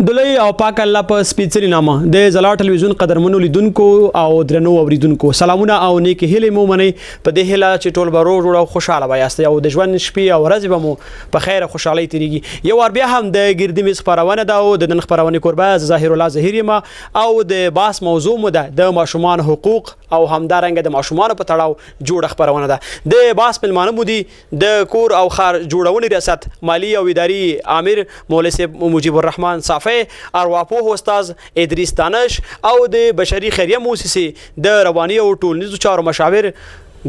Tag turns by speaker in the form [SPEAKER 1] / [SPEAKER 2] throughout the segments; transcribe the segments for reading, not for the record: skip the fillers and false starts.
[SPEAKER 1] دلوی او پاک الله په سپیڅلي نامه د ځلا ټلویزیون قدرمنو لیدونکو او درنو اوریدونکو سلامونه او نیک هیلې مو منئ. په دې هیله چې ټول به روغ جوړ او خوشاله به یاست او د ژوند شپې او ورځې به مو په خیر او خوشحالۍ تیریږي. یو وار بیا هم د ګردي میز خپرونه ده او د نن خپرونې کوربه زه ظاهر الله ظهیر یم او د باس موضوع مو ده د ماشومان حقوق او همدارنګه د ماشومانو په تړاو جوړه خپرونه ده. د باس مېلمانه مو دي د کور او ښار جوړونې ریاست مالی او اداري آمر مولوي صاحب مجیب الرحمن صافی، ارواپوه استاد ادریس دانش او د بشري خیریه موسسې د رواني او ټولنیزو چارو مشاور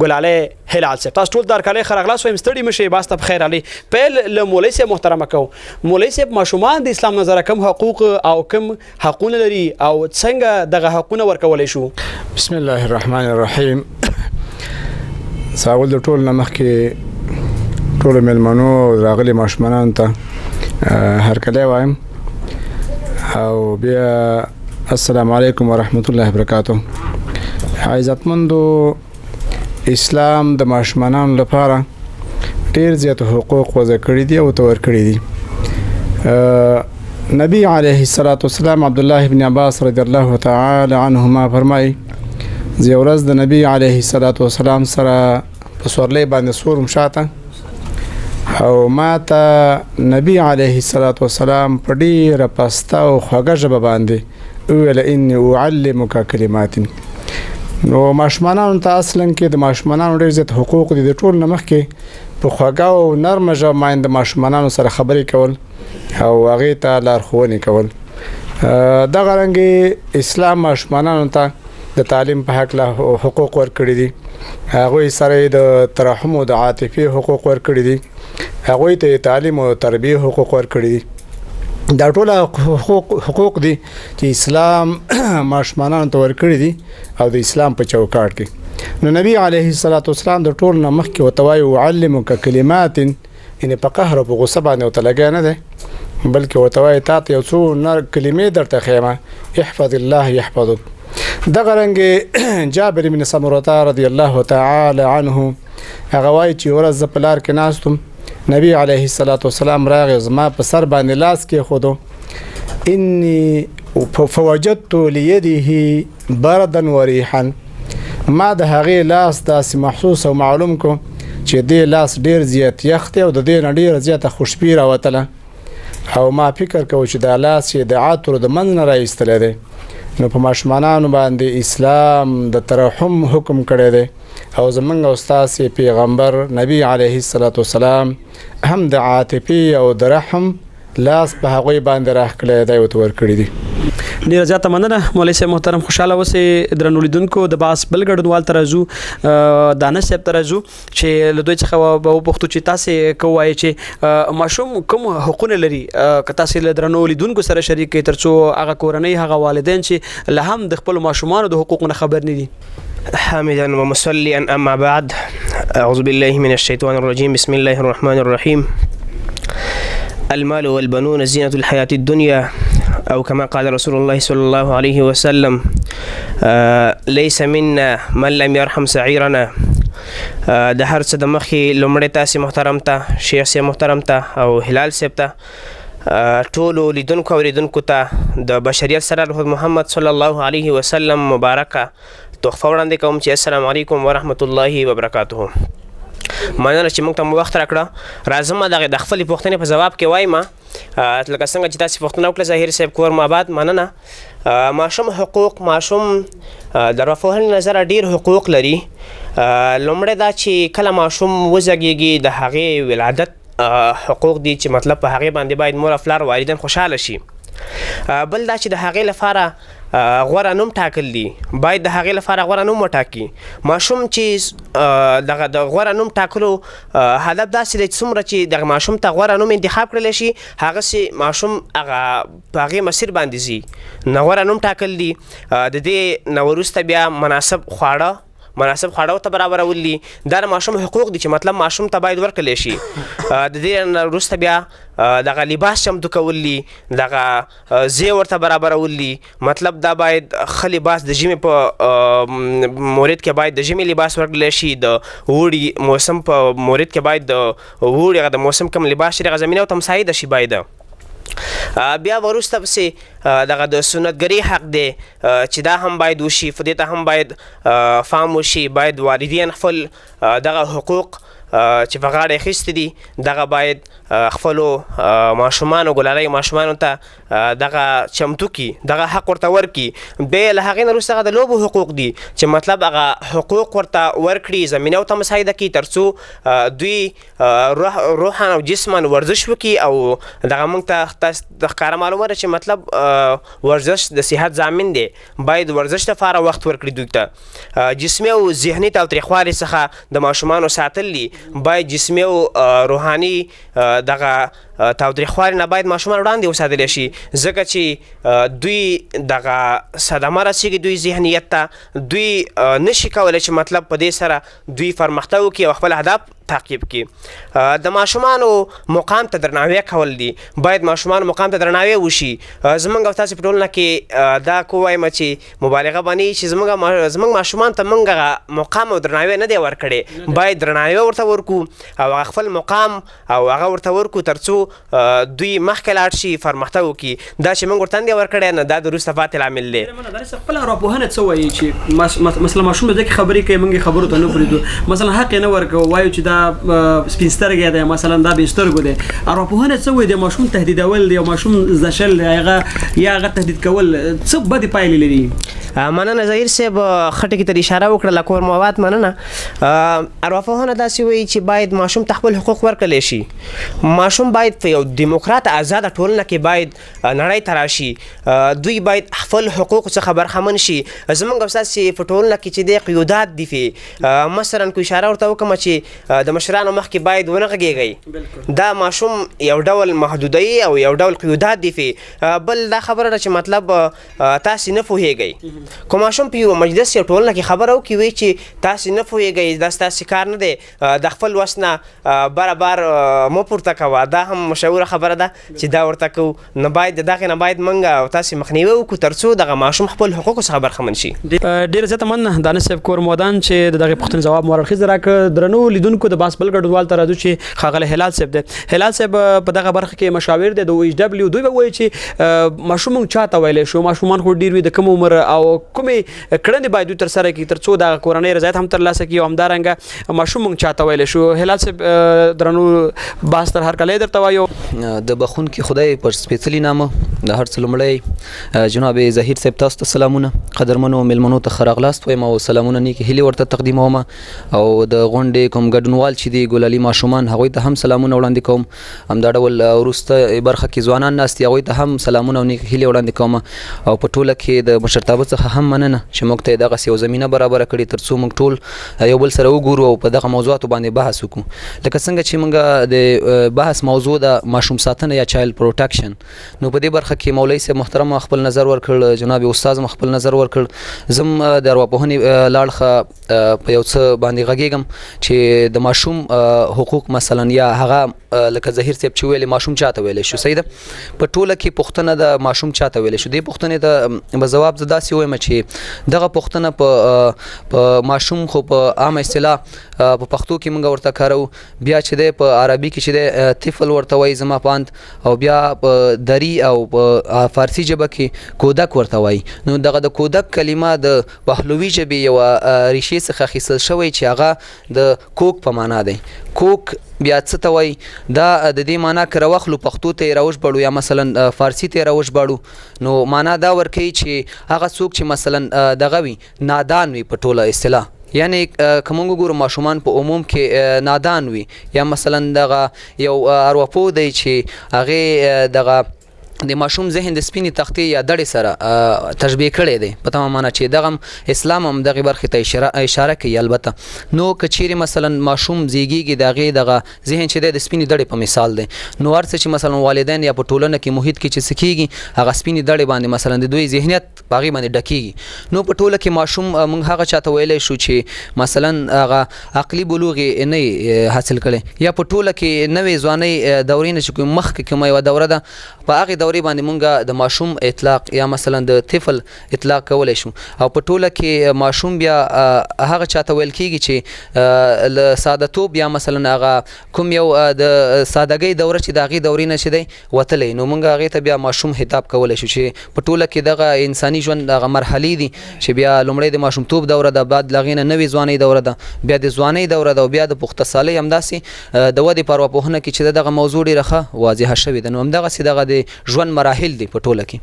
[SPEAKER 1] ګلالی هلال صاحب. تاسو ټول درکلې خرغلاس وایم، ستړي مشي باس ته بخیر علي. پیل له مولوي صاحب محترمه کو. مولوي صاحب، ماشومان د اسلام نظر کوم حقوق او کوم حقونه لري او څنګه دغه حقونه ورکولای شو؟
[SPEAKER 2] بسم الله الرحمن الرحیم. ساول د ټول نه مخکې ټولو مېلمنو راغلي ماشومانو ته هرکلی وایم او بیا السلام علیکم ورحمت الله وبرکاته. عزتمندو، اسلام د ماشومانو لپاره ډیر زیات حقوق وضع کړي دي او تور کړي دي. نبی علیه الصلاة والسلام، عبد الله ابن عباس رضی الله تعالی عنهما فرمایي، زه یو ورځ د نبی علیه الصلاة والسلام سره په سورلۍ باندې سورم شاته او ما ته نبی علیه الصلاة والسلام په ډیره پسته او خوږه ژبه باندې وویل انی اعلمک کلمات. نو ماشومانو ته اصلا کې د ماشومانو ډیر زیات حقوق دي. د ټول نه مخکې په خوږه او نرمه ژبه باندې د ماشومانو سره خبرې کول او هغې ته لارښوونې کول. دغه رنګ اسلام ماشومانو ته د تعلیم په هکله حقوق ورکړي دي، هغوی سره د ترحم او د عاطفې حقوق ورکړي دي، هغوی ته تعلیم او تربیې حقوق ورکړي دي. دا ټول حقوق دي چې اسلام ماشومانو ته ورکړي دي او د اسلام په چوکاټ کې. نو نبی علیه الصلاة والسلام د ټول نه مخکې ورته وایي اعلمک کلمات، یعنې په قهر او په غصه باندې ورته لګیا نه دی، بلکې ورته وایي تا ته یو څو نر کلمې درته ښیم، احفظ الله یحفظک. دغه رنګ جابر بن سمرة رضی الله تعالی عنه هغه وایي چې ورځ زه په لار کې ناست وم، نبی علیه الصلاة والسلام راغی، زما په سر باندې لاس کېښودو، انی فوجدت لیده بردا وریحا، ما د هغې لاس داسې محسوس او معلوم کو چې دې لاس ډیر زیات یخ دی او د دې نه ډیره زیاته خوشبويي راوتله او ما فکر کوو چې دا لاس یې د عطرو د منځ نه را ایستلی دی. نو په ماشومانانو باندې اسلام د ترحم حکم کړی دی او زمونږ او ستاسې پیغمبر نبی علیه الصلاة والسلام هم د عاطفې او د رحم لاس په هغوی باندې راښکلی دی او ته ورکړي دي.
[SPEAKER 1] ډیره زیاته مننه مولوي صاحب محترم، خوشاله اوسئ. درنو لیدونکو، د باس بل ګډونوال ته راځو، دانش صاحب ته راځو چې له دوی څخه به وپوښتو چې تاسې که ووایئ چې ماشوم کوم حقونه لري، که تاسې له درنو لیدونکو سره شریک کړئ ترڅو هغه کورنۍ، هغه والدین چې لا هم د خپلو ماشومانو د حقوقو نه خبر نه دي.
[SPEAKER 3] حامدا ومصليا، أما بعد، أعوذ بالله من الشيطان الرجيم، بسم الله الرحمن الرحيم. المال والبنون زينة الحياة الدنيا، أو كما قال رسول الله صلى الله عليه وسلم ليس منا من لم يرحم صغيرنا. د هر څه د مخې لومړی تاسې محترم ته، شیخ صاحب محترم ته او هلال صاحب ته، ټولو لیدونکو اورېدونکو ته د بشریت سره محمد صلی الله علیه وسلم مبارکه تحفه وړاندې کوم چې السلام علیکم ورحمت الله وبرکاته. مننه چې موږ ته مو وخت راکړه. راځم دغه د خپلې پوښتنې په ځواب کې وایم، لکه څنګه چې تاسې پوښتنه وکړه ظاهر صاحب، کور مو آباد، مننه. ماشوم حقوق، ماشوم د ارواپوهنې نظره ډېر حقوق لري. لومړی دا چې کله ماشوم وزېږېږي د هغې ولادت حقوق دي چې مطلب په هغې باندې باید مور او پلار والدین خوشحاله شي. بل دا چې د هغې لپاره غوره نوم ټاکل دي، باید د هغې لپاره غوره نوم وټاکي. ماشوم چې دغه د غوره نوم ټاکلو هدف داسې دی چې څومره چې دغه ماشوم ته غوره نوم انتخاب کړلی شي، هغسې ماشوم هغه په هغې مسیر باندې ځي. نو غوره نوم ټاکل دي. د دې نه وروسته بیا مناسب خواړه ورته برابرول دي. دا د ماشوم حقوق دي چې مطلب ماشوم ته باید ورکړلی شي. د دې نه وروسته بیا دغه لباس چمتو کول دي، دغه ځای ورته برابرول دي. مطلب دا باید ښه لباس د ژمي په مورد کې باید د ژمي لباس ورکړلی شي، د اوړي موسم په مورد کې باید د اوړي هغه د موسم کوم لباس چې هغه زمینه ورته مساعده شي باید. بیا وروسته پسې دغه د سنتګری حق دی چې دا هم باید وشي، دې ته هم باید فام وشي. باید والدین خپل دغه حقوق چې په غاړه اخیستي دي دغه باید خپلو ماشومانو، ګلالۍ ماشومانو ته دغه چمتو کړي، دغه حق ورته ورکړي. بیا له هغې نه وروسته هغه د لوبو حقوق دي چې مطلب هغه حقوق ورته ورکړي، زمینه ورته مساعده کړي ترڅو دوی روحا او جسما ورزش وکړي. او دغه موږ ته د ښکاره معلومه ده چې مطلب ورزش د صحت ضامن دی، باید ورزش لپاره وخت ورکړي دوی ته. جسمي او ذهني تاوتریخوالي څخه د ماشومانو ساتل دي، باید جسمي او روحاني دغه تاوتریخوالي نه باید ماشومان وړاندې وساتلی شي، ځکه چې دوی دغه صدمه رسیږي دوی ذهنیت ته، دوی نشي کولی چې مطلب په دې سره دوی پرمختګ وکړي او خپل اهداف تعقیب کړي. د ماشومانو مقام ته درناوی کول دي، باید ماشومانو مقام ته درناوی وشي. زمونږ او تاسې په ټولنه کې دا کو وایم چې مبالغه باندې چې زمونږ ماشومان ته مونږ هغه مقام او درناوی نه دی ورکړی، باید درناوی ورته ورکو او هغه خپل مقام او هغه ورته ورکو ترڅو دوی مخکې لاړ شي، پرمختګ وکړي. دا چې مونږ ورته نه دی ورکړی نه دا د وروسته پاتې لامل دی.
[SPEAKER 1] خپله ارواپوهنه څه وایي چې مثلا ماشوم ځکه خبرې کوي مونږ یې خبرو ته نه پرېږدو، مثلا حق یې نه ورکوو، وایو چې دا سپین سترګی دی، مثلا دا بې سترګو دی. ارواپوهنه څه وایي؟ د ماشوم تهدیدول دی او ماشوم زدشل دی، هغه یا هغه تهدید کول څه بدې پایلې لري؟
[SPEAKER 3] مننه ظهیر صاحب، ښه ټکي ته اشاره وکړه، له کور مواد مننه. ارواپوهنه داسې وایي چې باید ماشوم ته خپل حقوق ورکړلی شي. ماشوم باید په یو دیموکرات آزاده ټولنه کې باید نړۍ ته راشي، دوی باید خپل حقوق څخه برخمن شي. زمونږ او ستاسې په ټولنه کې چې دی قیودات دي، مثلا که اشاره ورته وکړم چې د مشرانو مخکې باید ونه غږېږئ، دا ماشوم یو ډول محدودوي او یو ډول قیودات دي. بل دا خبره ده چې مطلب تاسې نه پوهېږئ، که ماشوم په یوه مجلس یا ټولنه کې خبره وکړي وایي چې تاسې نه پوهېږئ، دا ستاسې کار نه دی، د خپل وس نه برابر مه پورته کوه، دا هم مشهوره خبره ده چې دا ورته کوو. نو باید د دغې نه باید موږ او تاسې مخنیوی وکړو ترڅو دغه ماشوم خپل حقوقو څخه برخمن شي.
[SPEAKER 1] ډېره زیاته مننه دانش صاحب کور مو ودان چې د دغې پوښتنې ځواب مو اړخیز راکړ. درنو لیدونکو د باس بل ګډونوال ته راځو چې ښاغلی هلال صاحب دی. هلال صاحب په دغه برخه کې مشاور دی د او ایچ ډبلیو. دوی به وایي چې ماشوم موږ چا ته ویلی شو، ماشومان خو ډېر وي، د کوم عمر او کومې کړنې باید دوی ترسره کړي ترڅو دغه کورنۍ رضایت هم ترلاسه کړي، او همدارنګه ماشوم موږ چا ته ویلی شو؟ هلال صاحب درنو باس تر هرکلی درته وایو.
[SPEAKER 4] د بخښونکي خدای پر سپېڅلي نامه د هر څه لومړی جناب ظهیر صاحب تاسو ته سلامونه، قدرمنو مېلمنو ته ښه راغلاست وایم او سلامونه نیکې هیلې ورته تقدیموم، او د غونډې کوم ګډونوال چې دي ګلالي ماشومان هغوی ته هم سلامونه وړاندې کوم. همدا ډول وروسته برخه کې ځوانان ناست دي هغوی ته هم سلامونه او نیکې هیلې وړاندې کوم، او په ټوله کې د مشرتابه څخه هم مننه چې موږ ته یې دغسې یو زمینه برابره کړې ترڅو موږ ټول یو بل سره وګورو او په دغه موضوعاتو باندې بحث وکړو. لکه څنګه چې موږ د بحث موضوع ده ماشوم ساتنه یا چایلډ پروټیکشن، نو په دې برخه کې مولوي صاحب محترم خپل نظر ورکړ، جناب استاد هم خپل نظر ورکړ. زه هم د ارواپوهنې له اړخه په یو څه باندې غږېږم چې د ماشوم حقوق مثلا یا هغه لکه ظهیر صاحب چې ویلې ماشوم چاته ویلی شو، صحیح ده؟ په ټوله کې پوښتنه ده ماشوم چاته ویلی شو، دې پوښتنې ته به ځواب زه داسې وایم چې دغه پوښتنه په ماشوم خو په عامه اصطلاح په پښتو کې موږ ورته کاروو، بیا چې دی په عربي کې چې دی طفل ورته وایي زما په اند، او بیا په دري او په فارسي ژبه کې کودک ورته وایي. نو دغه د کودک کلمه د پهلوي ژبې یوه ریښې څخه اخیستل شوی چې هغه د کوک په معنا دی. کوک بیا څه ته وایي؟ دا د دې معنا که راواخلو پښتو ته یې راوژباړو یا مثلا فارسي ته یې راوژباړو نو معنا دا ورکوي چې هغه څوک چې مثلا دغه وي نادان وي په ټوله اصطلاح، یعنی که موږ وګورو ماشومان په عموم کې نادان وي، یا مثلا دغه یو ارواپوه دی چې هغې دغه د ماشوم ذهن د سپینې تختې یا دړې سره تشبیه کړی دی، په تمه معنا چې دغه اسلام هم دغې برخې ته اشاره کوي. البته نو که چیرې مثلا ماشوم زیږیږي د هغې دغه ذهن چې دی د سپینې دړې په مثال دی، نو هر څه چې مثلا والدین یا په ټولنه کې محیط کې چې څه کیږي هغه سپینې دړې باندې مثلا د دوی ذهنیت په هغې باندې ډکیږي. نو په ټوله کې ماشوم موږ هغه چاته ویلی شو چې مثلا هغه عقلي بلوغ یې نه حاصل کړی یا په ټوله کې نوې ځوانۍ دورې نه چې کوم مخکې کومه یوه دوره ده، په هغې دورې باندې مونږ د ماشوم اطلاق یا مثلا د طفل اطلاق کولی شو. او په ټوله کې ماشوم بیا هغه چاته ویل کیږي چې له ساده توب یا مثلا هغه کوم یو د سادګۍ دوره چې د هغې دورې نه چې دی وتلی، نو مونږ هغې ته بیا ماشوم خطاب کولی شو. چې په ټوله کې دغه انساني ژوند هغه مرحلې دي چې بیا لومړی د ماشومتوب دوره ده، بعد له هغې نه نوې ځوانۍ دوره ده، بیا د ځوانۍ دوره ده، او بیا د پخته سالۍ. همداسې د ودې په ارواپوهنه کې چې دغه موضوع ډېره ښه واضحه شوې ده. نو همدغسې دغه د ژوند مراحل دي په ټوله کې.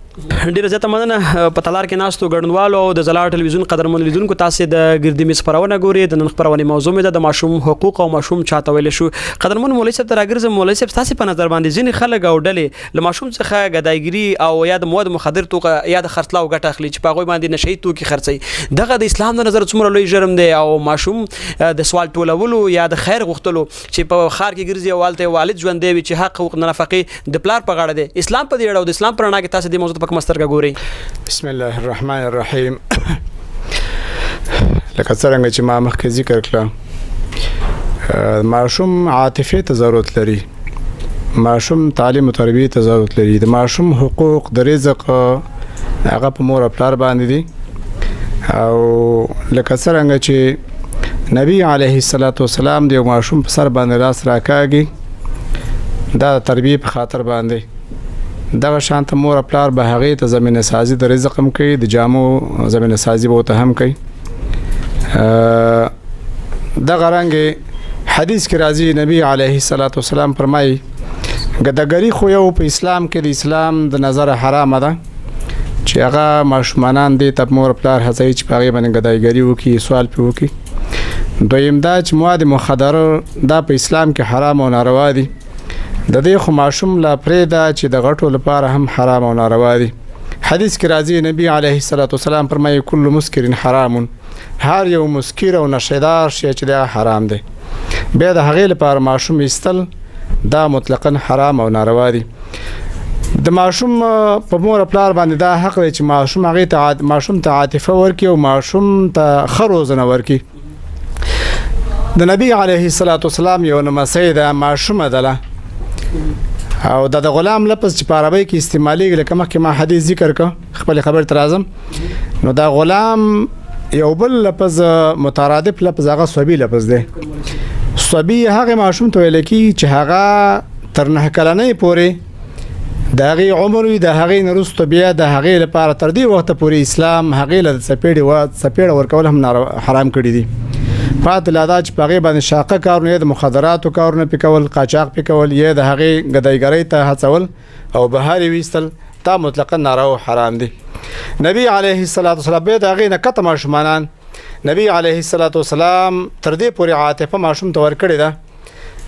[SPEAKER 1] ډېره زیاته مننه په تالار کې ناستو ګډونوالو او د ځلا ټلویزیون قدرمن لیدونکو، تاسې د ګردي میز خپرونه ګورئ. د نن خپرونې موضوع مې ده د ماشوم حقوق او ماشوم چاته ویلی شو. قدرمن مولوي صاحب ته راګرځم. مولوي صاحب، ستاسې په نظر باندې ځینې خلک او ډلې له ماشوم څخه ګدایګري او یا د مواد مخدر توکه یا د خرڅلاو ګټه اخلي چې په هغوی باندې نشه یي توکي خرڅوي، دغه د اسلام د نظر څومره لوی جرم دی؟ او ماشوم د سوال ټولولو یا د خیر غوښتلو چې په ښار کې ګرځي او هلته والد ژوندی وي چې حق حقوق د نفقې د پلار په غاړه دی، اسلام په دې اړه او د اسلام په رڼا کې تاسې دې موضوع ته په کومه سترګه ګورئ؟
[SPEAKER 2] بسم الله الرحمن الرحیم. لکه څرنګه چې ما مخکې ذکر کړه، ماشوم عاطفې ته ضرورت لري، ماشوم تعلیم او تربیې ته ضرورت لري. د ماشوم حقوق د رزق هغه په مور او پلار باندې دي. او لکه څرنګه چې نبی علیه الصلاة والسلام د یو ماشوم په سر باندې لاس راکاږي، دا د تربیې په خاطر باندې، دغه شانته مور او پلار به هغې ته زمینه سازي د رزق هم کوي، د جامو زمینه سازي به ورته هم کوي. دغه رنګ حدیث کې راځي، نبی علیه الصلاة والسلام فرمایي ګداګري خو یو په اسلام کې د اسلام د نظر حرامه ده چې هغه ماشومانان دې ته مور پلار هڅوي چې په هغې باندې ګدایګري وکړي، سوال پرې وکړي. دویم دا چې مواد مخدره دا په اسلام کې حرام او ناروا دي. د دې خو ماشوم لا پرېږده چې د غټو لپاره هم حرام او ناروا دي. حدیث کې راځي نبی علیه الصلاة والسلام فرمایي کل مسکر حرام، هر یو مسکر او نشهدار شی چې دا حرام دی. بیا د هغې لپاره ماشوم ایستل دا مطلقا حرام او ناروا دي. د ماشوم په مور پلار باندې دا حق دی چې ماشوم هغې ته ماشوم ته عاطفه ورکړي او ماشوم ته ښه روزنه ورکړي. د نبی علیه الصلاة والسلام یو نمسۍ ده، ماشومه ده او دا د غلام لفظ چې په عربۍ کې استعمالیږي، لکه مخکې ما حدیث ذکر کړ، خپلې خبرې ته راځم. نو دا غلام یو بل لفظ مترادف لفظ هغه صبي لفظ دی. صبي هغه ماشوم ته ویل کېږي چې هغه تر 9 کلنۍ پورې د هغې عمر وي، د هغې نه وروسته بیا د هغې لپاره تر دې وخته پورې اسلام هغې له څپېړه ورکول هم حرام کړي دي. پاتې لا دا چې په هغې باندې شاقه کارونه، یا د مخدراتو کارونه پې کول، قاچاق پې کول، یا د هغې ګدایګرۍ ته هڅول او بهر یې ویستل، دا مطلقا ناروا او حرام دي. نبی علیه الصلاة والسلام بیا د هغې نه کته ماشومانان نبی علیه الصلاة والسلام تر دې پورې عاطفه ماشوم ته ورکړې ده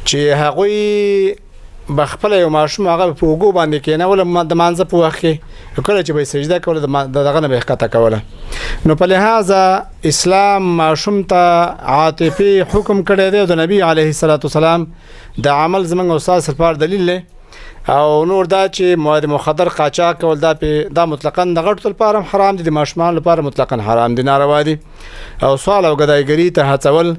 [SPEAKER 2] چې هغوی به خپله یو ماشوم هغه په اوږو باندې کېنوله د مانځه په وخت کې، کله چې به یې سجده کوله د دغه نه به یې ښکته کوله. نو په لهذا اسلام ماشوم ته عاطفي حکم کړی دی او د نبی علیه الصلاة والسلام د عمل زموږ او ستاسو لپاره دلیل دی. او نور دا چې مواد مخدر قاچاق کول دا مطلقاً د غټو لپاره هم حرام دي، د ماشومانو لپاره مطلقاً حرام دي، ناروا دي. او سوال او ګدایګري ته هڅول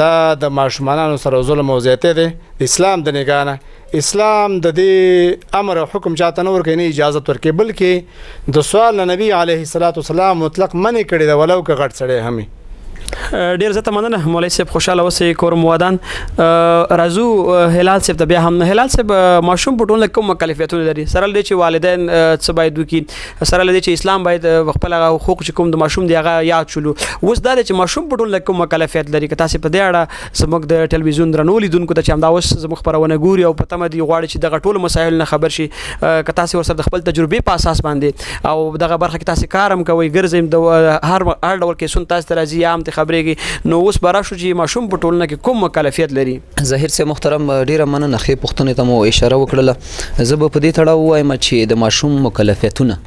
[SPEAKER 2] دا د ماشومانو سره ظلم او زیاتی دی. اسلام د نګاه اسلام د دې امر او حکم چاته نه ورکوي، نه اجازه ورکوي، بلکې د سوال نه نبی علیه الصلاة والسلام مطلق منع کړې ده، ولو که غټ سړی هم وي.
[SPEAKER 1] ډیر زیاته مننه مولوي صاحب، خوشاله اوسئ، کور مو ودان. راځو هلال صاحب ته بیا هم. هلال صاحب، ماشوم په ټولنه کې کوم مکلفیتونه لري؟ سره له دې چې والدین څه باید وکړي، سره له دې چې اسلام باید خپل هغه حقوق چې کوم د ماشوم دی هغه یاد شولو، اوس دا دی چې ماشوم په ټولنه کې کوم مکلفیت لري؟ که تاسې په دې اړه زموږ د ټلویزیون درنو لیدونکو ته چې همدا اوس زموږ خپرونه ګوري او په تمه دي غواړي چې دغه ټولو مسایلو نه خبر شي، که تاسې ورسره د خپل تجربې په اساس باندې او دغه برخه کې تاسې کار هم کوئ، ګرځئ، د هر ډول کیسونه تاسې ته راځي یا هم ترې خبرېږئ، پوهیږئ. نو اوس به راشو چې ماشوم په ټولنه کې کوم مکلفیت لري.
[SPEAKER 4] ظاهر صاحب محترم، ډیره مننه، ښې پوښتنې ته مو اشاره وکړله. زه به په دې تړاو ووایم چې د ماشوم مکلفیتونه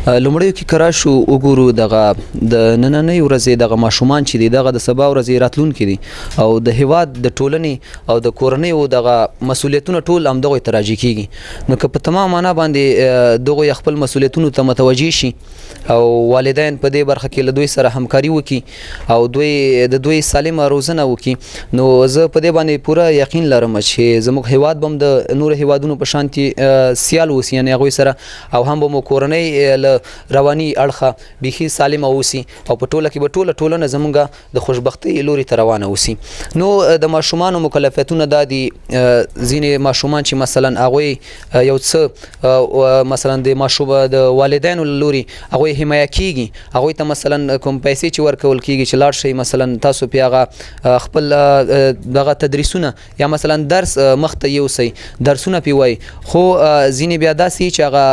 [SPEAKER 4] لومړیو کې که راشو وګورو، دغه د نننۍ ورځې دغه ماشومان چې دي، دغه د سبا ورځې راتلونکي دي او د هیواد د ټولنې او د کورنیو دغه مسولیتونه ټول همدغو ته راجع کیږي. نو که په تمام معنا باندې دغو یې خپل مسولیتونو ته متوجه شي او والدین په دې برخه کې له دوی سره همکاري وکړي او دوی د دوی سالمه روزنه وکړي، نو زه په دې باندې پوره یقین لرم چې زموږ هیواد به هم د نورو هیوادونو په شانتي سیال اوسي، یعنې هغوی سره، او هم به مو کورنۍ له رواني اړخه بیخي سالمه اوسي او په ټوله کې به ټوله ټولنه زموږ د خوشبختۍ لوري ته روانه اوسي. نو د ماشومانو مکلفیتونه دا دي، ځینې ماشومان چې مثلا هغوی یو څه مثلا د ماشوم د والدینو له لوري هغوی حمایه کیږي، هغوی ته مثلا کوم پیسې چې ورکول کیږي چې لاړ شئ مثلا تاسو پې هغه خپل دغه تدریسونه یا مثلا درس مخته یوسئ، درسونه پې وایي. خو ځینې بیا داسې چې هغه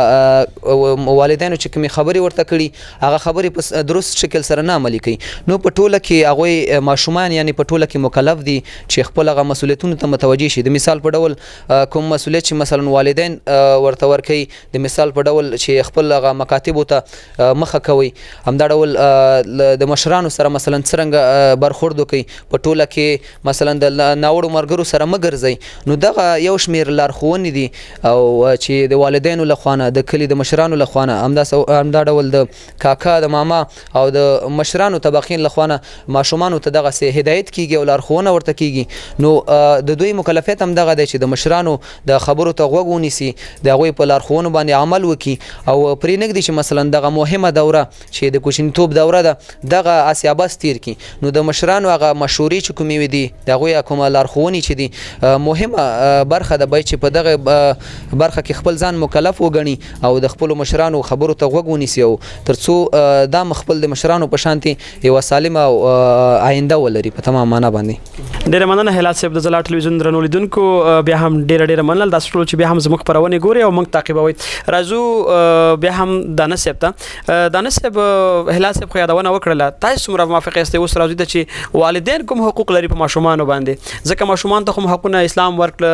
[SPEAKER 4] والدینو چې کومې خبرې ورته کړي هغه خبرې په درست شکل سره نه عملي کوي. نو په ټوله کې هغوی ماشومان یعنې په ټوله کې مکلف دي چې خپل هغه مسولیتونو ته متوجه شي. د مثال په ډول کوم مسولیت چې مثلا والدین ورته ورکوي، د مثال په ډول چې خپل هغه مکاتبو ته مخه کوي، همدا ډول د مشرانو سره مثلا څرنګه برخورد وکړي، په ټوله کې مثلا د ناوړو ملګرو سره مه ګرځئ. نو دغه یو شمېر لارښوونې دي او چې د والدینو له خوا نه، د کلي د مشرانو له خوا نه، همدا ډول د کاکا، د ماما او د مشرانو طبقې له خوا نه ماشومانو ته دغسې هدایت کیږي او لارښوونه ورته کیږي. نو د دوی مکلفیت هم دغه دی چې د مشرانو د خبرو ته غوږ ونیسي، د هغوی په لارښوونو باندې عمل وکړي او پرې نه ږدي چې مثلا دغه مهمه دوره چې د کوچنیتوب دوره ده دغه هسې عبث تېر کړي. نو د مشرانو هغه مشورې چې کومې دي، د هغوی کومه لارښوونې چې دي، مهمه برخه ده، باید چې په دغه برخه کې خپل ځان مکلف وګڼي او د خپلو مشرانو خبرو ته غوږ ونیسي او ترڅو دا خپل د مشرانو په شانتې یوه سالمه آینده ولري په تمام معنا باندې.
[SPEAKER 1] ډېره مننه هلال صاحب. د ځلا ټلویزیون درنو لیدونکو بیا هم ډېره ډېره مننه داسې ټولو چې بیا هم زموږ خپرونې ګوري او موږ تعقیبوي. راځو بیا هم دانش صاحب ته. دانش صاحب، هلال صاحب خو یادونه وکړله، تاسو څومره موافق یاستئ؟ اوس راځو ته چې والدین کوم حقوق لري په ماشومانو باندې، ځکه ماشومان ته خو حقونه اسلام ورکړه،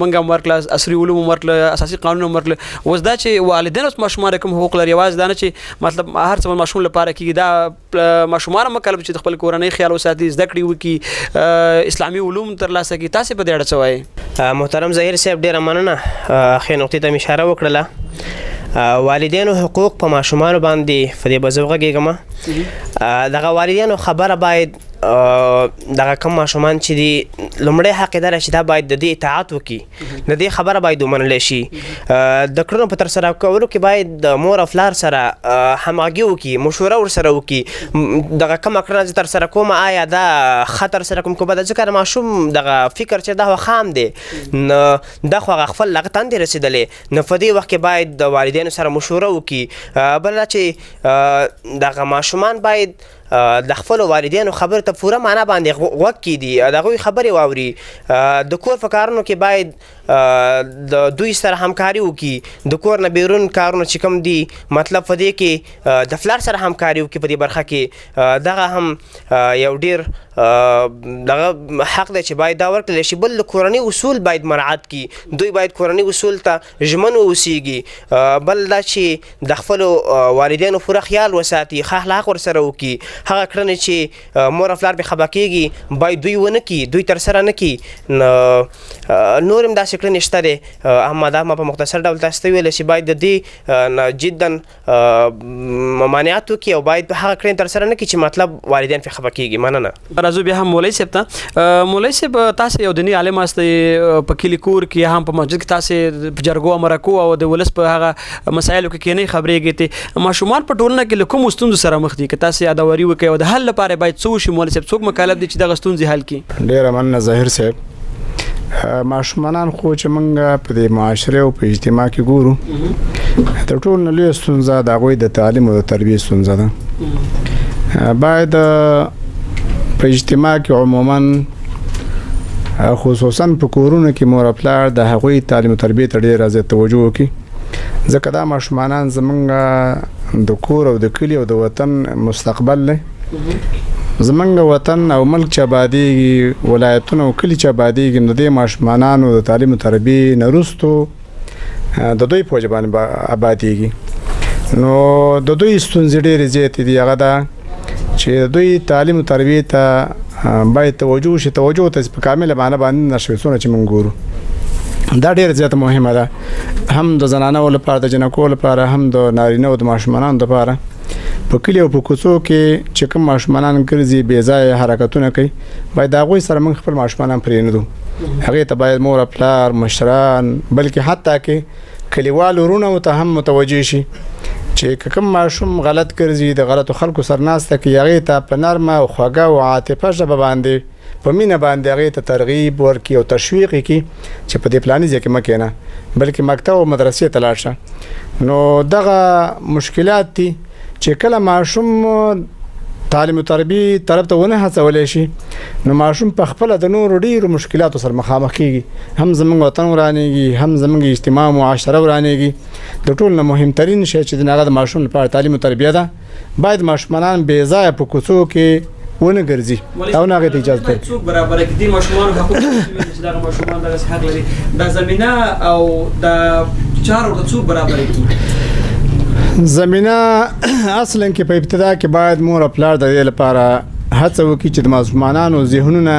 [SPEAKER 1] موږ هم ورکړه، عصري علوم هم ورکړه، اساسي قانون هم ورکړه. اوس دا چې والدین اوس ماشومان کوم حقوق لري، یوازې دا نه چې مطلب هر څه ماشوم لپاره کېږي، دا ماشومان هم مکلف چې د خپل کورنۍ خیال وساتي، زده کړې وکړي، اسلامي علوم ترلاسه کړي. تاسې په دې اړه څه وایئ؟
[SPEAKER 3] محترم ظاهر صاحب ډېره مننه، ښې نقطې ته مې اشاره وکړله. والدینو حقوق په ماشومانو باندې په دې به زه وغږېږم. دغه والدینو خبره باید دغه کوم ماشومان چې دي، لومړی حق یې دا دی چې دا باید د دې اطاعت وکړي، د دې خبره باید ومنلی شي. د کړنو په ترسره کولو کې باید د مور او پلار سره همغږي وکړي، مشوره ورسره وکړي. دغه کومه کړنه زه ترسره کوم، آیا دا ښه ترسره کوم که بده؟ ځکه د ماشوم دغه فکر چې دا خو خام دی، نو دا خو هغه خپل هغه ته نه دی رسېدلی، نو په دې وخت کې باید د والدینو سره مشوره وکړي. بله دا چې دغه ماشومان باید د خپلو والدینو خبرو ته پوره معنا باندې غوږ کېږدي، د هغوی خبرې واوري. د کور په کارونو کې باید د دوی سره همکاري وکړي، د کور نه بیرون کارونه چې کوم دي، مطلب په دې کې د پلار سره همکاري وکړي په دې برخه کې. دغه هم یو ډېر دغه حق دی چې باید دا ورکړل شي. بل د کورنۍ اصول باید مراعات کړي، دوی باید کورنۍ اصول ته ژمن واوسېږي. بل دا چې د خپلو والدینو پوره خیال وساتي، ښه اخلاق ورسره وکړي. هغه کړنې چې مور او پلار پرې خفه کېږي باید دوی ونه کړي، دوی ترسره نه کړي. نور هم داسې کړنې شته دی، اما دا ما په مختصر ډول تاسو ته وویل چې باید د دې نه جدا ممانعت وکړي او باید هغه کړنې ترسره نه کړي چې مطلب والدین پرې خفه کېږي. مننه.
[SPEAKER 1] راځو بیا هم مولوي صاحب ته. مولوي صاحب، تاسو یو دیني عالم یاستئ، په کلي کور کې یا هم په مسجد کې تاسو په جرګو او مرکو او د ولس په هغه مسایلو کې کښېنئ، خبرېږئ ته. ماشومان په ټولنه کې له کومو ستونزو سره مخ دي؟ که تاسو یادوري وکړئ او د حل لپاره باید څه وشي؟ مولوي صاحب، څوک مکلف دي چې دغه ستونزې حل کړي؟
[SPEAKER 2] ډېره مننه ظاهر صاحب. ماشومانان خو چې موږ په دې معاشره او په اجتماع کې ګورو، تر ټولو نه لویه ستونزه د هغوی د تعلیم او د تربیې ستونزه ده. باید په اجتماع کې عموما خصوصا په کورونو کې مور او پلار د هغوی تعلیم او تربیې ته ډېره زیاته توجه وکړي، ځکه دا ماشومانان زمونږ د کور او د کلي او د وطن مستقبل دی. زمونږ وطن او ملک چې آبادیږي، ولایتونه او کلي چې آبادیږي، نو د دې ماشومانانو د تعلیم او تربیې نه وروسته د دوی په وجه باندې آبادیږي. نو د دوی ستونزې ډېرې زیاتې دي. هغه دا چې د دوی تعلیم او تربیې ته باید توجه شي. توجه ته په کامله معنی باندې نه شوي، څونه چې موږ ګورو دا ډېره زیاته مهمه ده، هم د زنانو لپاره، د جنکو لپاره، هم د نارینه او د ماشومانو لپاره. په کلي او په کوڅو کې چې کوم ماشومانان ګرځي، بې ځایه حرکتونه کوي، باید د هغوی سره موږ خپل ماشومانان پرېنږدو. هغې ته باید مور، پلار، مشران، بلکې حتی کې کلیوال وروڼو ته هم متوجه شي چې که کوم ماشوم غلط ګرځي، د غلطو خلکو سره ناسته کوي، هغې ته په نرمه او خوږه او عاطفه ژبه باندې، په مینه باندې هغې ته ترغیب ورکړي او تشویق یې کړي چې په دې پلاني ځای کې مه کښېنه، بلکې مکتب او مدرسې ته لاړ شه. نو دغه مشکلات دي چې کله ماشوم تعلیم او تربیې طرف ته ونه هڅولی شي، نو ماشوم په خپله د نورو ډیرو مشکلاتو سره مخامخ کیږي. هم زمونږ وطن ورانیږي، هم زمونږ اجتماع معاشره ورانیږي. د ټولو نه مهمترین شی چې د هغه د ماشوم لپاره تعلیم او تربیه ده. باید ماشومانان بې ځایه په کوڅو کې ونه ګرځي او نه هغې ته اجازه ورکړي.
[SPEAKER 1] څوک برابره کړي دې ماشومانو حقوق چې دغه ماشومان دغسې حق لري، دا زمینه او دا چار ورته څوک برابره کړي؟
[SPEAKER 2] زمینه اصلا کې په ابتدا کې باید مور او پلار د دې لپاره هڅه وکړي چې د ماشومانانو ذهنونه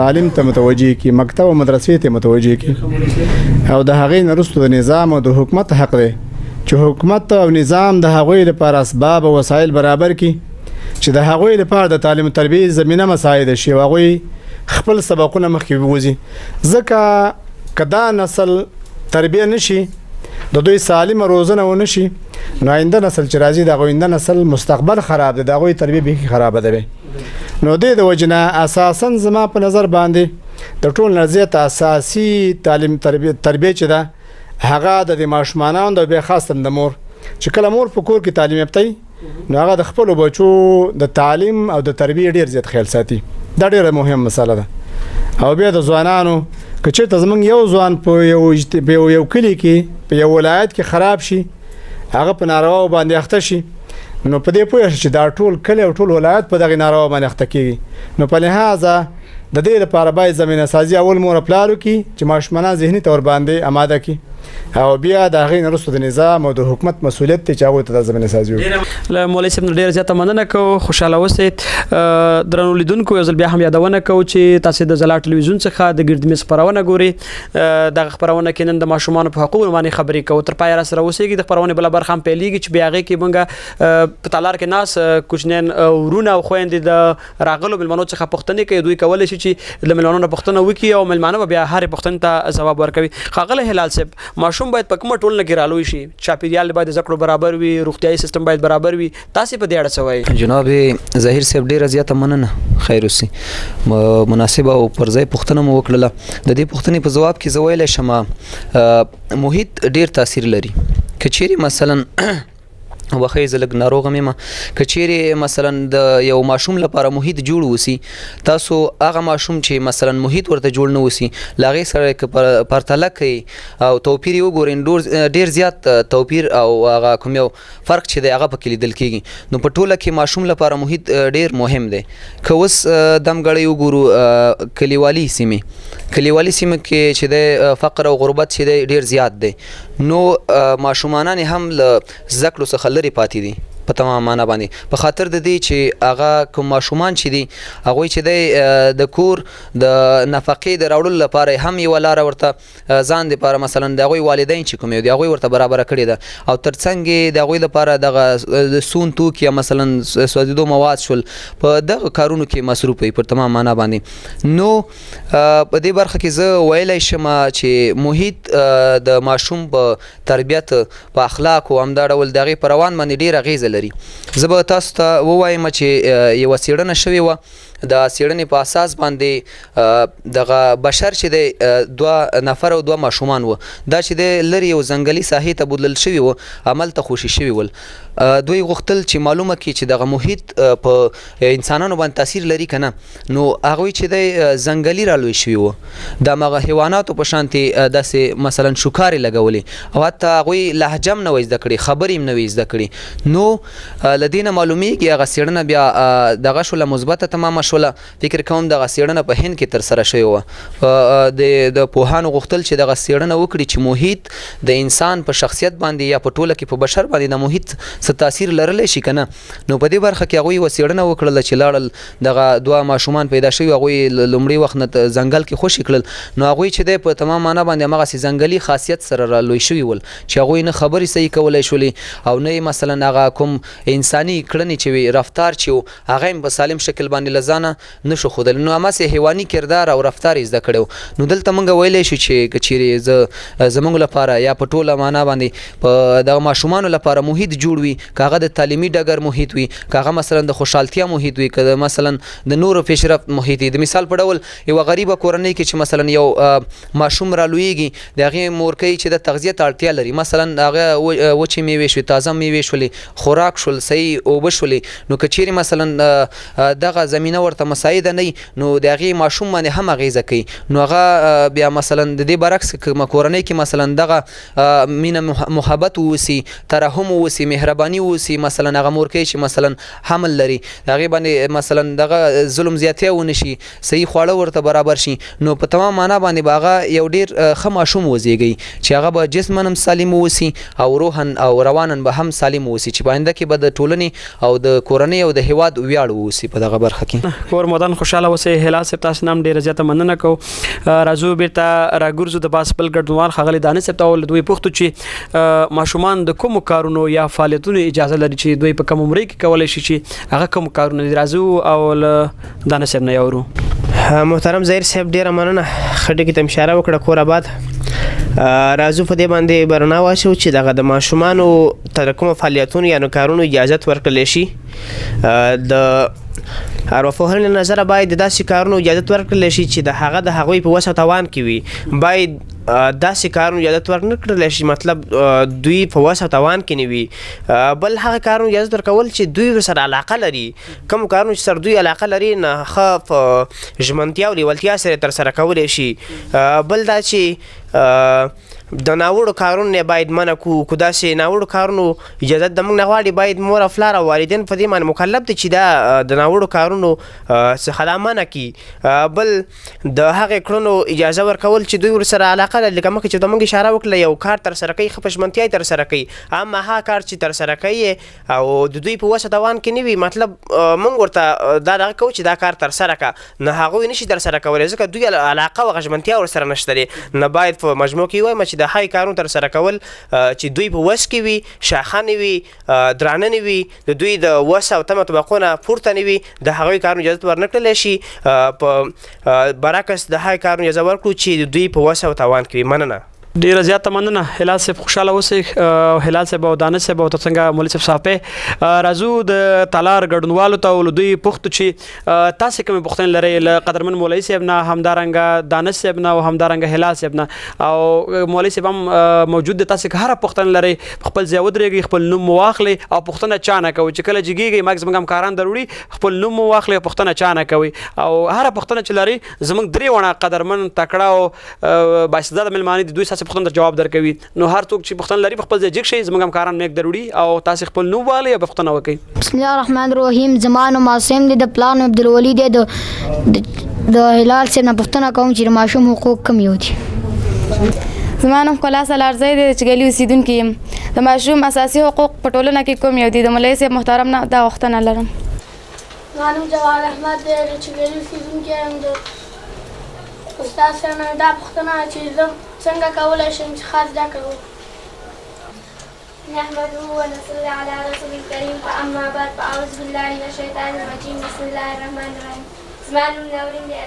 [SPEAKER 2] تعلیم ته متوجه کړي، مکتب او مدرسې ته متوجه کړي، او د هغې نه وروسته د نظام او د حکومت حق دی چې حکومت او نظام د هغوی لپاره اسباب او وسایل برابر کړي چې د هغوی لپاره د تعلیم او تربیې زمینه مساعده شي او هغوی خپل سبقونه مخکې بوځي. ځکه که دا نسل تربیه نشي، د دوی سالمه روزنه ونه شي، نو آینده نسل چې راځي، د هغوی آینده نسل مستقبل خراب دی، د هغوی تربیه بیخي خرابه ده. نو دې د وجې نه اساسا زما په نظر باندې د ټول نه زیاته اساسي تعلیم تربیه چې ده، هغه د دې ماشومانانو د بیا خاصاً د مور، چې کله مور په کور کې تعلیم یافته وي، نو هغه د خپلو بچو د تعلیم او د تربیې ډېر زیات خیال ساتي. دا ډېره مهمه مسله ده. او بیا د ځوانانو، که چېرته زمونږ یو ځوان په یو کلي کې، په یو ولایت کې خراب شي، هغه په نارواو باندې اخته شي، نو په دې پوه شي چې دا ټول کلی او ټول ولایت په دغې ناروا باندې اخته کېږي. نو په لحاظه د دې لپاره باید زمینه سازي اول مور پلار وکړي چې ماشومان ذهني طور باندې اماده کړي، او بیا د هغې نه وروسته د نظام او د حکومت مسؤلیت دی چې هغوی ته دا زمینه سازي وکړي.
[SPEAKER 1] له مولوي صاحب نه ډېره زیاته مننه کوو، خوشحاله اوسئ. درنو لیدونکو، یو ځل بیا هم یادونه کوو چې تاسې د ځلا ټلویزیون څخه د ګرد میز خپرونه ګورئ. دغه خپرونه کې نن د ماشومانو په حقوقو باندې خبرې کوو. تر پایه راسره اوسئ. د خپرونې بله برخه هم پیلېږي چې بیا هغې کې موږ په تالار کې ناست کوچنیان وروڼه او خویندې د راغلو مېلمنو څخه پوښتنې کوي. دوی کولی شي چې له مېلمنو نه پوښتنه وکړي او مېلمانه به بیا هرې پوښتنې ته ځواب ورکوي. ښاغلی هلال صاحب، ماشوم باید په کومه ټولنه کې رالوی شي؟ چاپیریال باید زده کړو برابر وي، روغتیایي سیستم باید برابر وي. تاسې په دې اړه څه وایئ؟
[SPEAKER 4] جناب ظهیر صاحب، ډېره زیاته مننه، خیر اوسئ. مناسبه او پر ځای پوښتنه مو وکړله. د دې پوښتنې په ځواب کې زه ویلی شم، محیط ډېر تاثیر لري. که چیرې مثلا وبخښئ زه لږ ناروغه یم، که چیرې مثلا د یو ماشوم لپاره محیط جوړ اوسي، تاسو هغه ماشوم چې مثلا محیط ورته جوړ نه اوسي، له هغې سره که پرتله کوي او توپیر یې وګورئ، ډېر زیات توپیر او هغه کوم یو فرق چې دی هغه پکې لیدل کېږي. نو په ټوله کې ماشوم لپاره محیط ډېر مهم دی. که اوس دمګړی وګورو، کلیوالي سیمې، کلیوالي سیمه کې چې دی فقر او غربت چې دی ډېر زیات دی، نو ماشومانان یې هم له زده کړو څخه لرې پاتې دي په تمام معنا باندې، په خاطر د دې چې هغه کوم ماشومان چې دي هغوی چې دی د کور د نفقې د راوړلو لپاره هم یوه لاره ورته ځان دپاره مثلا د هغوی والدین چې کوم یو دی هغوی ورته برابره کړې ده، او تر څنګ یې د هغوی لپاره دغه د سون توکي یا مثلا سوځېدو مواد شول په دغه کارونو کې مصروف وي پر تمام معنا باندې. نو په دې برخه کې زه ویلی شم چې محیط د ماشوم په تربیت، په اخلاقو، همدا ډول د هغې په روان باندې ډېره اغېزه لري. زه به تاسو ته ووایم چې یوه څېړنه شوې وه د څېړنې په اساس باندې دغه بشر چې دی دوه نفر او دوه ماشومان وو، دا چې دی لرې یو ځنګلي ساحې ته بودلل شوي وو، هملته خوشي شوي ول. دوی غوښتل چې معلومه کړي چې دغه محیط په انسانانو باندې تاثیر لري که نه. نو هغوی چې دی ځنګلي را لوی شوي وو، د هماغه حیواناتو په شانتې داسې مثلا شوکارې لګولې او حتی هغوی لهجه هم نه وه زده کړې، خبرې هم نه وې زده کړې. نو له دې نه معلومیږي هغه څېړنه بیا دغه شوله، مثبته تمامه شوله. فکر کوم دغه څېړنه په هند کې ترسره شوې وه. د پوهانو غوښتل چې دغه څېړنه وکړي چې محیط د انسان په شخصیت باندې یا په ټوله کې په بشر باندې د محیط څه تاثیر لرلی شي که نه. نو په دې برخه کې هغوی یوه څېړنه وکړله چې لاړل دغه دوه ماشومان پیدا شوي، هغوی لومړي وخت نه ځنګل کې خوشي کړل. نو هغوی چې دی په تمام معنا باندې هماغسې ځنګلي خاصیت سره را لوی شوي ول چې هغوی نه خبرې صحیح کولی شولې او نه یې مثلا هغه کوم انساني کړنې چې وي، رفتار چې و، هغه یې په سالم شکل باندې له ځانه نه شو ښودلی. نو هماسې حیواني کردار او رفتار یې زده کړی و. نو دلته موږ ویلی شو چې که چیرې زموږ لپاره یا په ټوله معنا باندې په دغه ماشومانو لپاره محیط جوړ وي، که هغه د تعلیمي ډګر محیط وي، که هغه مثلا د خوشحالتیا محیط وي، که مثلا د نورو پیشرفت محیط وي. د مثال په ډول یوه غریبه کورنۍ کې چې مثلا یو ماشوم را لویږي، د هغې مورکۍ چې د تغذیې ته اړتیا لري، مثلا هغه وچې میوې شوې، تازه میوې شولې، خوراک شول، صحیح اوبه شولې، نو که چیرې مثلا دغه زمینه ورته مساعده نه وي، نو د هغې ماشوم باندې هم اغېزه کوي. نو هغه بیا مثلا د دې برعکس که کورنۍ کې مثلا دغه مینه محبت ووسي، ترحم ووسي، مهرباني ووسي، مثلا هغه مورکۍ چې مثلا حمل لري هغې باندې مثلا دغه ظلم زیاتی ونه شي، صحیح خواړه ورته برابر شي، نو په تمام معنا باندې به هغه یو ډېر ښه ماشوم وزېږي چې هغه به جسما هم سالم ووسي او روحا او رواناً به هم سالم ووسي، چې په آینده کې به د ټولنې او د کورنۍ او د هیواد ویاړ ووسي په دغه برخه کې.
[SPEAKER 1] کور مودان خوشحاله اوسئ. هلال صاحب تاسو نام ډېره زیاته مننه کوو. راځو بیرته راګرځو د باس بل ګډونوال ښاغلي دانش صاحب ته او له دوی پوښتو چې ماشومان د کومو کارونو یا فعالیتونو اجازه لري چې دوی په کم عمرۍ کې کولی شي چې هغه کوم کارونه دي. راځو او له دانش صاحب نه یې اورو.
[SPEAKER 3] محترم ظهیر صاحب ډېره مننه، ښه ټکي ته اشاره وکړه، کور آباد. راځو په دې باندې برنا واچو چې دغه د ماشومانو تر کومو فعالیتونو یا کارونو اجازت ورکړلی شي. د ارواپوهنې له نظره باید د داسې کارونو اجازت ورکړلی شي چې د هغه د هغوی په وسه توان کې وي. باید داسې کارونو اجازت ورنه کړلی شي مطلب دوی په وسه توان کې نه وي. بل هغه کارونو اجازت ورکول چې دوی ورسره علاقه لري، کوم کارونو چې سره دوی علاقه لري نه ښه په ژمنتیا او لیوالتیا سره ترسره کولی شي. بل دا چې د ناوړو کارونو نه باید منع کړو، که داسې ناوړو کارونو اجازت د موږ نه غواړي باید مور او پلار او والدین په دې باندې مکلف دي چې دا د ناوړو کارونو څخه دا منع کړي. بل د هغې کړنو اجازه ورکول چې دوی ورسره علاقه لري، لکه مخکې چې د موږ اشاره وکړه یو کار ترسره کوي ښه په ژمنتیا یې ترسره کوي، اما هغه کار چې ترسره کوي او د دوی په وسه توان کې نه وي، مطلب موږ ورته دا دغه کوو چې دا کار ترسره کړه، نو هغوی نشي ترسره کولی ځکه دوی علاقه او هغه ژمنتیا ورسره نشته دی. نو باید په مجموع کې ووایم چې د هغې کارونو ترسره کول چې دوی په وس کې وي، شاخه نه وي، درانه نه وي، د دوی د وس او تمه توقع نه پورته نه وي، د هغوی کارونو اجازه ورنه کړلی شي. په برعکس د هغې کارونو اجازه ورکړو چې د دوی په وس او توان کې وي. مننه.
[SPEAKER 1] ډیره زیاته مننه هلال صاحب، خوشاله اوسئ. هلال صاحب او دانش صاحب او ترڅنګه مولوي صاحب صافی. راځو د تالار ګډونوالو ته او له دوی پوښتو چې تاسې کومې پوښتنې لرئ له قدرمن مولوي صاحب نه، همدارنګه دانش صاحب نه او همدارنګه هلال صاحب نه. او مولوي صاحب هم موجود دی، تاسې که هره پوښتنه لرئ په خپل ځای ودرېږئ، خپل نوم مو واخلئ او پوښتنه چا نه کوئ. چې کله جګېږئ مایک زموږ همکاران دروړي، خپل نوم مو واخلئ او پوښتنه چا نه کوئ. او هره پوښتنه چې لرئ زموږ درې واړه قدرمن تکړه او بااستعداده مېلمانه دي، دوی ستاسې پوښتنه ته جواب درکوي. نو هر څوک چې پوښتنه لري په خپل ځای جګ شئ، زموږ همکاران میک دروړي او تاسې خپل نوم واخلئ او پوښتنه وکړئ.
[SPEAKER 5] بسم الله الرحمن الرحیم. زما نوم عاصم دی، د پلار نوم عبدالولي دی. د هلال صاحب نه پوښتنه کوم چې د ماشوم حقوق کوم یو دي.
[SPEAKER 6] زما نوم ښکلا سالارزی دی، د چګلي اوسېدونکی یم. د ماشوم اساسي حقوق په ټولنه کې کوم یو دي؟ د مولوي صاحب محترم نه دا غوښتنه لرم.
[SPEAKER 7] زما نوم جواد احمد دی، د چګلي اوسېدونکی یم. د استاد صاحب نه دا پوښتنه چې زه څنګه کولی شم چې ښه زده کړه وکړم.
[SPEAKER 8] نحمده ونصلي على رسول الكريم، فأما بعد فأعوذ بالله من الشيطان الرجيم، بسم الله الرحمن الرحيم. زما نوم نورین دی،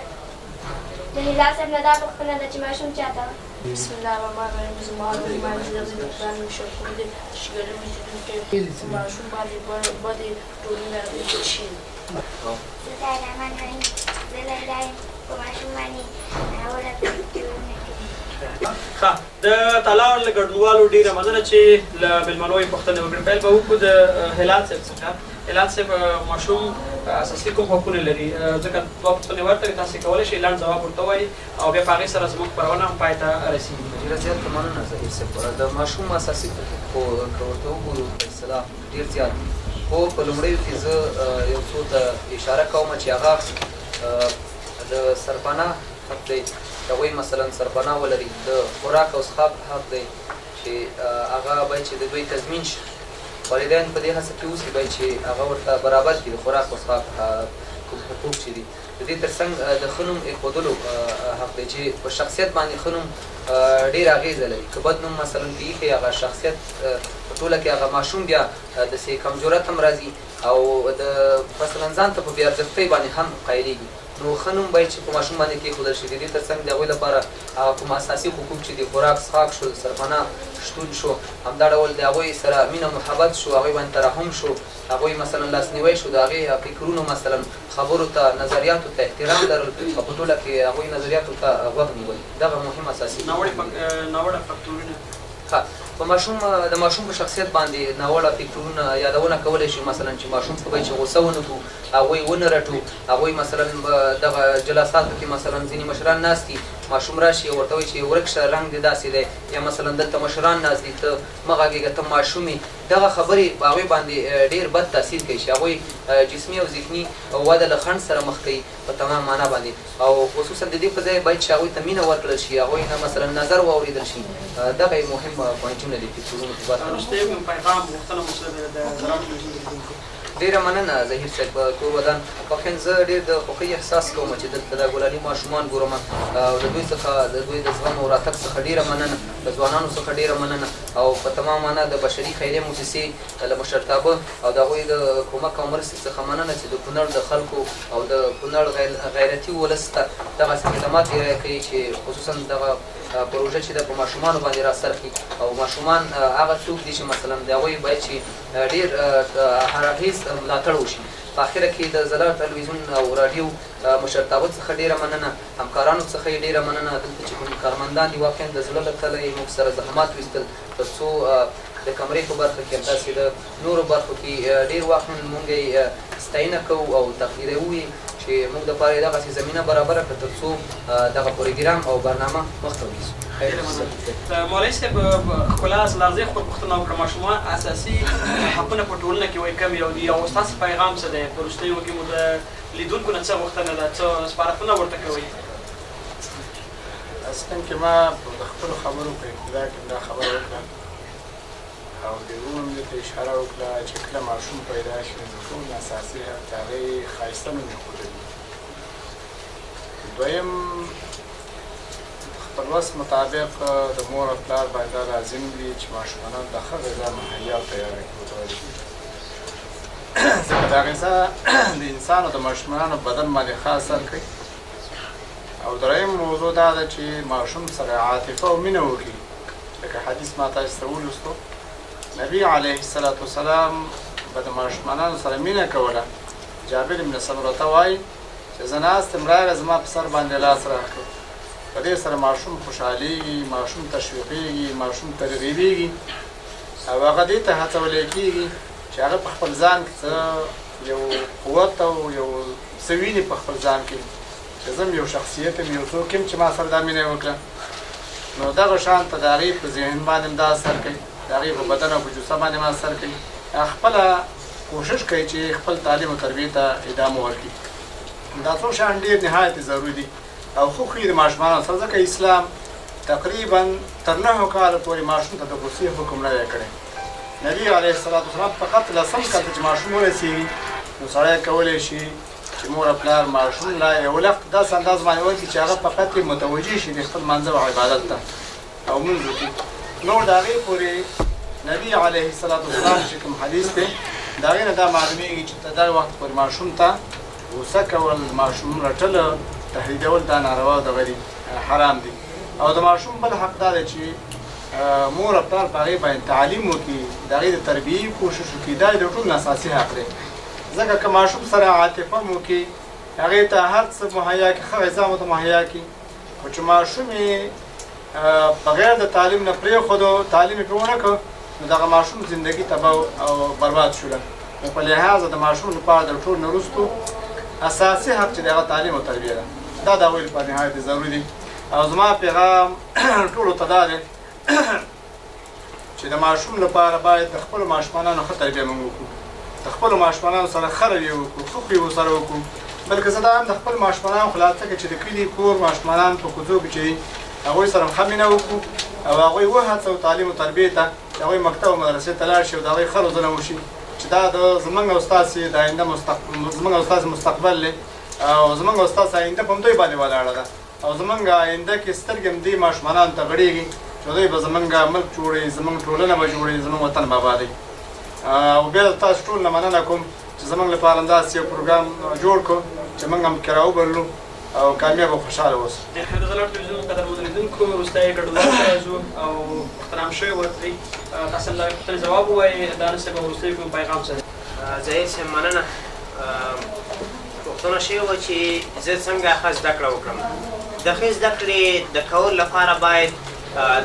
[SPEAKER 8] د هلال صاحب نه دا پوښتنه ده چې ماشوم چاته وایي؟
[SPEAKER 9] بسم الله الرحمن الرحیم. زما نوم ماجد دی، د پلار نوم شکور دی، د چګلي اوسېدونکی یم. ماشوم باندې بدې ټولنې اغېزې شي.
[SPEAKER 8] الله الرحمن الرحیم. زه لیلا یم. په ماشوم باندې ناوړه فکتورونه کوي.
[SPEAKER 1] ښه، د تالار له ګډونوالو ډېره مننه چې له مېلمنو یې پوښتنې وکړې. پیل به وکړو د هلال صاحب څخه. هلال صاحب، ماشوم اساسي کوم حقونه لري؟ ځکه دوه پوښتنې ورته وي، تاسې کولی شئ لنډ ځواب ورته ووایئ او بیا په هغې سره زموږ خپرونه هم پای ته رسېږي.
[SPEAKER 4] ډېره زیاته مننه ظهیر صاحب. د ماشوم اساسي حقوق خو که ورته وګورو په اصطلاح ډېر زیات دي، خو په لومړیو کې زه یو څو ته اشاره کوم چې هغه د سرپناه حق دی، چې هغوی مثلا سرپناه ولري، د خوراک او څښاک حق دی چې هغه باید چې د دوی تضمین شي، والدین په دې هڅه کې اوسي باید چې هغه ورته برابر کړي د خوراک او څښاک کوم حقوق چې دي. د دې ترڅنګ د ښه نوم اېښودلو حق دی چې په شخصیت باندې ښه نوم ډېره اغېزه لري. که بد نوم مثلا پرې ایښی، هغه شخصیت په ټوله کې هغه ماشوم بیا داسې کمزورت هم راځي او د مثلا ځان ته په بې ارزښتۍ باندې هم قایلېږي. نو ښه نوم باید چې په ماشوم باندې کېښودل شي. د دې ترڅنګ د هغوی لپاره هغه کوم اساسي حقوق چې دي، خوراک څښاک شو، سرپناه شتون شو، همدا ډول د هغوی سره مینه محبت شو، هغوی باندې ترحم شو، هغوی مثلا لاسنیوی شو، د هغې فکرونو مثلا خبرو ته، نظریاتو ته احترام لرل او په ټوله کې هغوی نظریاتو ته غوږ نیول، دغه مهم اساسي حقوق دي.
[SPEAKER 1] ناوړه فکتورونه.
[SPEAKER 4] ښه، په ماشوم د ماشوم په شخصیت باندې ناوړه فکتورونه یادونه کولی شو، مثلا چې ماشوم ته باید چې غوسه ونه کړو، هغوی ونه رټو، هغوی مثلا دغه جلساتو کې مثلا ځینې مشران ناست دي، ماشوم راشي او ورته وایي چې ورک شه، رنګ دې داسې دی، یا مثلا دلته مشران ناست دي، ته مه غږېږه، ته ماشوم یې. دغه خبرې په هغوی باندې ډېر بد تاثیر کوي چې هغوی جسمي او ذهني وده له خنډ سره مخ کوي په تمام معنا باندې، او خصوصا د دې په ځای باید چې هغوی ته مینه ورکړل شي، هغوی نه مثلا نظر واورېدل شي. دغه یې مهم پوینټونه دي فکتورونو په برخه کې.
[SPEAKER 1] وروستی پیغام غوښتنه مو څه ده د ځلا ټلویزیون د لیدونکو؟
[SPEAKER 4] ډېره مننه ظهیر صاحب، کور ودان. واقعا زه ډېر د خوښۍ احساس کوم چې دلته دا ګلالي ماشومان ګورم او د دوی څخه، د دوی د زغم او راتګ څخه ډېره مننه، د ځوانانو څخه ډېره مننه او په تمام معنا د بشري خیریه موسسې له مشرتابه او د هغوی د کومک او مرستې څخه مننه چې د کونړ د خلکو او د کونړ غیرتي ولس ته دغسې خدمات ارائه کوي چې خصوصا دغه پروژه چې ده په ماشومانو باندې راڅرخي او ماشومان هغه څوک دي چې مثلا د هغوی باید چې ډېر هر اړخیز ملاتړ وشي. په اخره کې د ځلا ټلویزیون او راډیو مشرتابه څخه ډېره مننه، همکارانو څخه یې ډېره مننه، دلته چې کوم کارمندان دي واقعا د زړه له تله یې موږ سره زحمات ویستل تر څو د کمرې په برخه کې همداسې د نورو برخو کې ډېر واقعا موږ یې ستاینه کوو او تقدیروو یې چې موږ دپاره یې دغسې زمینه برابره کړه تر څو دغه پروګرام او برنامه مخته ویسو.
[SPEAKER 1] ډېره مننه مولوي صاحب. ښکلا سلارزی خو پوښتنه وکړه، ماشومان اساسي حقونه په ټولنه کې وایي کوم یو دي او ستاسو پیغام څه دی؟ په وروستیو کې مو د لیدونکو نه څه غوښتنه ده، څه سپارښتنه ورته کوئ؟
[SPEAKER 2] اصلا کې ما د خپلو خبرو په ابتدا کې دا خبره وکړه او د وروڼو مې ته اشاره وکړه چې کله ماشوم پیدا شي نو ټول اساسي حق د هغې ښایسته نوم ایښودل دي. دویم، خپل وس مطابق د مور او پلار باندې دا لازم دي چې ماشومانو ته ښه غذا مهیا او تیاره کړي ورکړي، ځکه دا غذا د انسان او د ماشومانو بدن باندې ښه اثر کوي. او دریم موضوع دا ده چې ماشوم سره عاطفه او مینه وکړي، لکه حدیث ما تاسو ته ولوستو، نبی علیه الصلاة والسلام به د ماشومانو سره مینه کوله. جابر بن سمره ته وایي چې زه ناست یم، راغی زما په سر باندې لاس راکړ. په دې سره ماشوم خوشحالېږي، ماشوم تشویقېږي، ماشوم ترغیبېږي او هغه دې ته هڅولی کېږي چې هغه په خپل ځان کې څه یو قوت او یو څه ویني په خپل ځان کې چې زه یو شخصیت یم، یو څوک یم چې ما سره دا مینه وکړه. نو دغه شان ته د هغې په ذهن باندې هم دا اثر کوي، د هغې په بدن او په جثه باندې هم اثر کوي. هغه خپله کوشش کوي چې خپل تعلیم او تربیې ته ادامه ورکړي. دا څو شیان ډېر نهایت ضروري دي او ښه خوی د ماشومانو سره، ځکه اسلام تقریبا تر 9 کالو پورې ماشوم ته د غوسې حکم نه دی کړی. نبی علیه الصلاة والسلام فقط لسم کال ته چې ماشوم ورسېږي نو سړی کولی شي چې مور او پلار ماشوم لا یو لخت داسې انداز باندې ورکړي چې هغه فقط یې متوجه شي د خپل لمانځه او عبادت ته او مونځ وکړي. نور د هغې پورې نبی علیه الصلاة والسلام چې کوم حدیث دی د هغې نه دا معلومیږي چې تر دغه وخت پورې ماشوم ته غوسه کول، ماشوم رټل، تهدیدول دا ناروا او دغه دي، حرام دي. او د ماشوم بل حق دا دی چې مور او پلار په هغې باندې تعلیم وکړي، د هغې د تربیې کوشش وکړي. دا د ټولو اساسي حق دی، ځکه که ماشوم سره عاطفه هم وکړي، هغې ته هر څه مهیا کړي، ښه غذا ورته مهیا کړي، خو چې ماشوم یې بغیر د تعلیم نه پرېښودو، تعلیم یې پرې ونه کړ، نو دغه ماشوم زندګي تباه او برباد شوله. نو په لحاظه د ماشوم لپاره د ټولو نه وروسته اساسي حق چې دی هغه تعلیم او تربیه ده. دا د هغوی لپاره نهایت ضروري دی. او زما پیغام ټولو ته دا دی چې د ماشوم لپاره باید د خپلو ماشومانو ښه تربیه موږ وکړو، د خپلو ماشومانو سره ښه رویه وکړو، ښه خوی ورسره وکړو. بلکې زه دا هم د خپل ماشومانو خو لا څه چې د کلي کور ماشومانان په کوڅو کې چې دي هغوی سره هم ښه مینه وکړو او هغوی وهڅوو تعلیم او تربیې ته، چې هغوی مکتب او مدرسې ته لاړ شي او د هغوی ښه روزنه وشي، چې دا د زمونږ او ستاسې د آینده زمونږ او ستاسې مستقبل دی او زمونږ او ستاسې آینده په همدوی باندې ولاړه ده او زمونږ آینده کې سترګې همدې ماشومانانو ته غړېږي چې دوی به زمونږ ملک جوړوي، زمونږ ټولنه به جوړوي، زمونږ وطن به آبادوي. او بیا له تاسو ټولو نه مننه کوم چې زمونږ لپاره همداسې یو پروګرام جوړ کړو چې موږ هم پکې راوبللو او کامیاب او خوشحاله اوسو.
[SPEAKER 1] د ځلا ټلویزیون قدرمنو لیدونکو، وروستی ګډونوال ته راځو او احترام شوی ورته تاسو هم د پوښتنې ځواب ووایئ. دانش صاحب، وروستی کوم پیغام څه دی؟
[SPEAKER 3] ظاهر صاحب مننه. پوښتنه شوې وه چې زه څنګه ښه زده کړه وکړم. د ښې زده کړې د کولو لپاره باید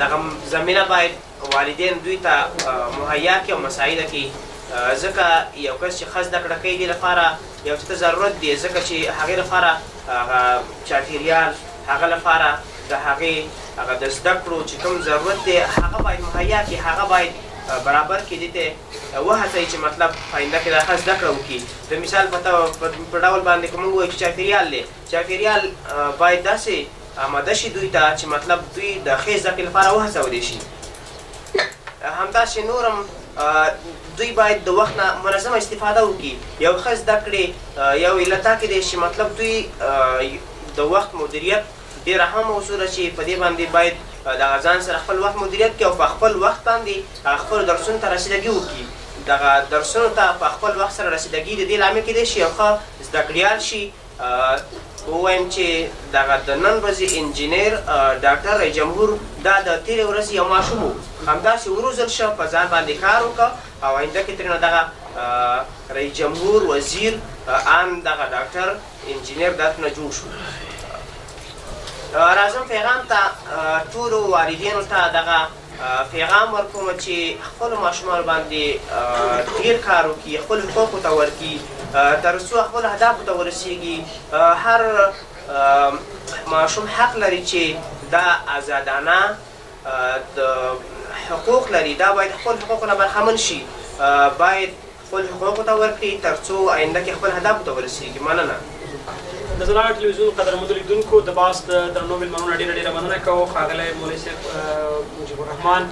[SPEAKER 3] دغه زمینه باید والدین دوی ته مهیا کړي او مساعده کړي، ځکه یو کس چې ښه زده کړه کوي دې لپاره یو څه ته ضرورت دی، ځکه چې هغې لپاره هغه چاپیریال، هغه لپاره د هغې هغه د زده کړو چې کوم ضرورت دی هغه باید مهیا کړي، هغه باید برابر کړي، دې ته وهڅوي چې مطلب په آینده کې دا ښه زده کړه وکړي. د مثال په ډول باندې که موږ ووایو چې چاپیریال دی، چاپیریال باید داسې آماده شي دوی ته چې مطلب دوی د ښې زده کړې لپاره وهڅول شي. همداسې نورم دوی باید د وخت نه منظمه استفاده وکړي. یو ښه زده کړې یو علت دا کېدای شي مطلب دوی د وخت مدیریت ډېره اهمه موضوع ده چې په دې باندې باید دغه ځان سره خپل وخت مدیریت کړي او په خپل وخت باندې خپلو درسونو ته رسیدګي وکړي. دغه درسونو ته په خپل وخت سره رسیدګي د دې لامل کېدای شي یو ښه زده کړیال شي. ووایم چې دغه د نن ورځې انجنیر، ډاکټر، رئیس جمهور دا د تېرې ورځې یو ماشوم و، همداسې وروزل شه، په ځان باندې کار وکړه او آینده کې ترېنه دغه رئیس جمهور، وزیر، ان دغه ډاکټر، انجنیر دا ترېنه جوړ شو. راځم پیغام ته، ټولو والدینو ته دغه پیغام ورکوم چې خپلو ماشومانو باندې ډیر کار وکړي، خپل حقوقو ته ورکړي تر څو خپلو اهدافو ته ورسیږي. هر ماشوم حق لري چې دا ازادانه د حقوق لري، دا باید خپل حقوقو نه برخمن شي، باید خپل حقوقو ته ورکړي تر څو آینده کې خپل هدفو ته ورسیږي. مننه.
[SPEAKER 1] د ځلا ټلویزیون قدرمندو لیدونکو، د باس د درنو مېلمنو نه ډېره ډېره مننه کوو، ښاغلی مولوي صاحب مجیب الرحمن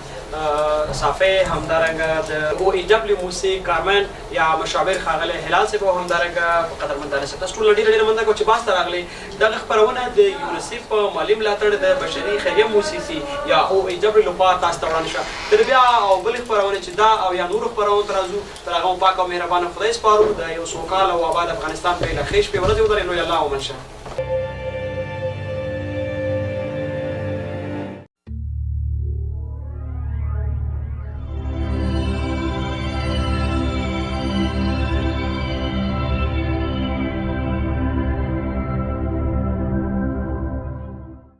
[SPEAKER 1] صافی، همدارنګه د او ای ډبلیو موسسې کارمند یا مشاور ښاغلی هلال صاحب، او همدارنګه قدرمن دانش صاحب. تاسو ټول ډېره ډېره مننه کوو چې باس ته راغلي. دغه خپرونه د یونیسف په مالي ملاتړ د بشري خیریه موسسې یا او ای ډبلیو لخوا تاسو ته وړاندې شوه. تر بیا او بلې خپرونې چې دا او یا نورو خپرونو ته راځو، تر هغه مو پاک او مهربانه خدای سپارو. د یو سوکاله او آباد افغانستان په هیله ښې شپې ورځې ولرئ. لوی الله ومن شه.